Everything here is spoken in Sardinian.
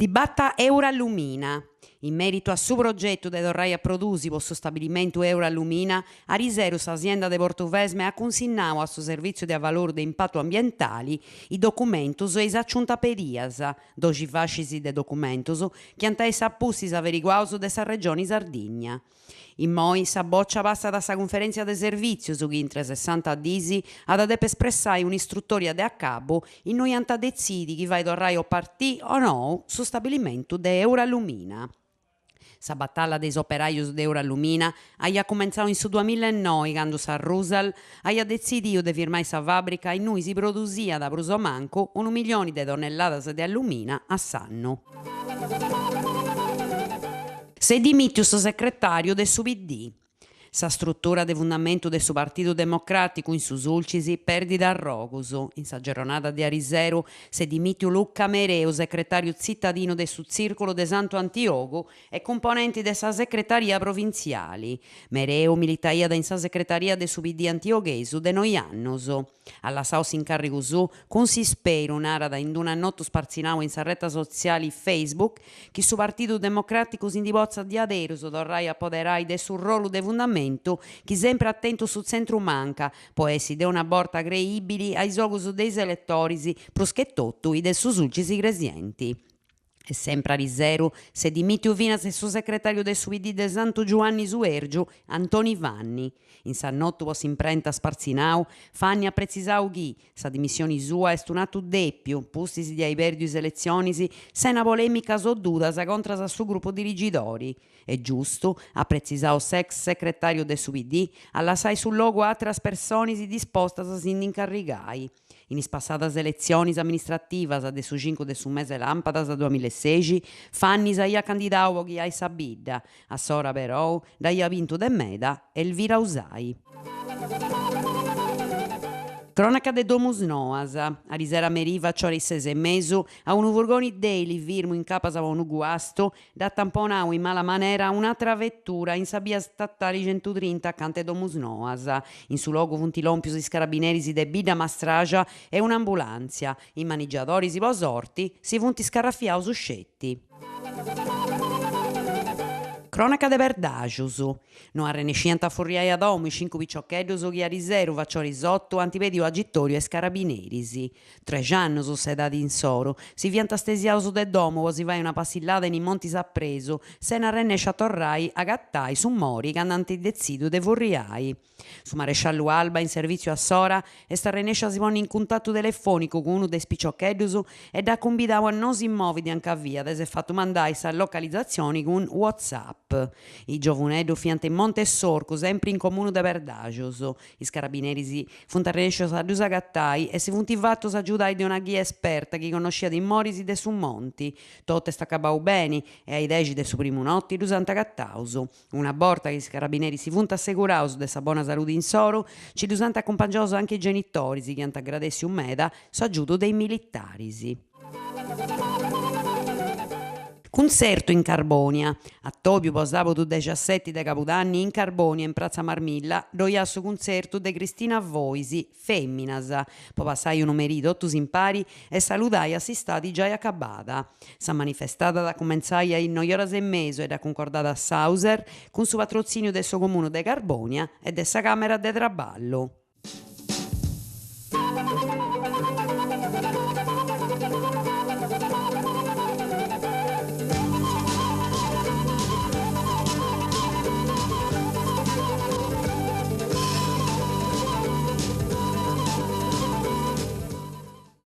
Dibata Eurallumina. In meritu a su progetu de torrai a produsi po su stabilimentu Eurallumina, ariseru sa sienda de Portuvesme at cunsinnau a su Servìtziu de Avaloru de Impatu Ambientali is documentus e is aciuntas pedias, doxi fascis de documentus, chi ant a essi a pustis averiguaus de sa Regioni Sardigna. Immoi sa bòcia passat a sa cunferèntzia de servìtzius chi intre sessanta dis at a depi espressai un'istrutòria de acabu innui ant a detzidi chi fai torrai a partì o nou su stabilimentu de Eurallumina. Sa batalla de is operajus de Eurallumina aiat cumentzau in su duamilla e noi candu sa Rusal aiat detzidiu de firmai sa fàbrica innui si produsiat prus o mancu unu milioni de tonnelladas de allumina a s'annu. S'est dimìtiu su secretàriu de su PD. Sa strutura de fundamentu de su Partidu Democràticu in su Sulcis perdit arrogus. In sa gerronada de ariseru s'est dimìtiu Luca Mereu, secretàriu tzitadinu de su Tzìrculu de Santu Antiogu e cumponenti de sa secretaria provintziali. Mereu militaiat in sa secretaria de su PD antioghesu de noi annus. At lassau s'incàrrigu suu cun s'isperu, narat in d-unu annotu spartzinau in sa reta sotziali Facebook, chi su Partidu Democràticu si ndi potzat diaderus torrai a apoderai de su rolu de fundamentu chi sempri at tentu su tzentru-manca po essi de una borta creìbili a is ogus de is eletoris, prus che totu is de su Sulcis Igresienti. E sempri ariseru s'est dimìtiu finas su secretàriu de su PD de Santu Giuanni Suèrgiu, Antoni Fanni. In s'annotu po s'imprenta spartzinau, Fanni at pretzisau chi sa dimissioni sua est un'atu dèpiu, pustis de ai pèrdiu is eletzionis sena polèmicas o dudas contras a su grupu dirigidori. Est giustu, at pretzisau s'ex secretàriu de su PD, a lassai su logu a àteras personis dispostas a si nd'incarrigai. In is passadas eletzionis amministrativas de su cincu de su mese làmpadas duamillaesexi, Fanni s'aiat candidau po ghiai sa bidda, a s'ora perou dd'aiat bintu de meda Elvira Usai. Crònaca de Domusnoas, Arisera merì faciora is ses e mesu, a unu furgoni Daily firmu incapas po unu guastu, Dd'at tamponau in mala manera un'àtera vetura in sa bia statali centutrinta acanta 'e Domusnoas. In su logu funt lòmpius is carabineris de Bidda Mastraxa e un'ambulàntzia. Is manigiadoris po sorti si funt scarrafiaus sceti. Crònaca de Perdaxus. No arrennesciant a furriai a domu is cincu piciocheddus chi ariseru faciora is otu ant pediu agitòriu a is carabineris. Trex'annus s'edadi insoru, si fiant stesiaus de domu po si fai una passillada in is montis a presu, sena arrennesci a torrai a agatai su mori candu ant detzidiu de furriai. Su maresciallu Alba, in servìtziu a s'ora, est arrennesciu a si ponni in cuntatu telefònicu cun unu de is piciocheddus e dd'at cumbidau a no si movi de anca fiat e s'est fatu mandai sa localizatzioni cun WhatsApp. Is giovuneddus fiant in Monte S'Orcu, sempri in comunu de Perdaxus. Is carabineris funt arrennescius a ddus agatai e si funt fatus agiudai de una ghia esperta chi connosciat is moris de su monti. Totu est acabau beni e a is dexi de su primu noti ddus ant agataus. Una borta chi is carabineris si funt asseguraus de sa bona saludi insoru, nci ddus ant acumpangiaus anche is genitoris chi ant agradèssiu meda s'agiudu de is militaris. Cuntzertu in Carbònia. Atòbiu po sàbudu dexaseti de cabudanni in Carbònia in Pratza Marmilla ddoi at su cuntzertu de Cristina Fois, Fèminas, po passai unu merì totus impari e saludai a s'istadi giai acabada. Sa manifestada at a cumentzai a is noi oras e mesu e dd'at cuncordada s'Auser cun su patrotzìniu de su Comunu de Carbònia e de sa Càmera de Traballu.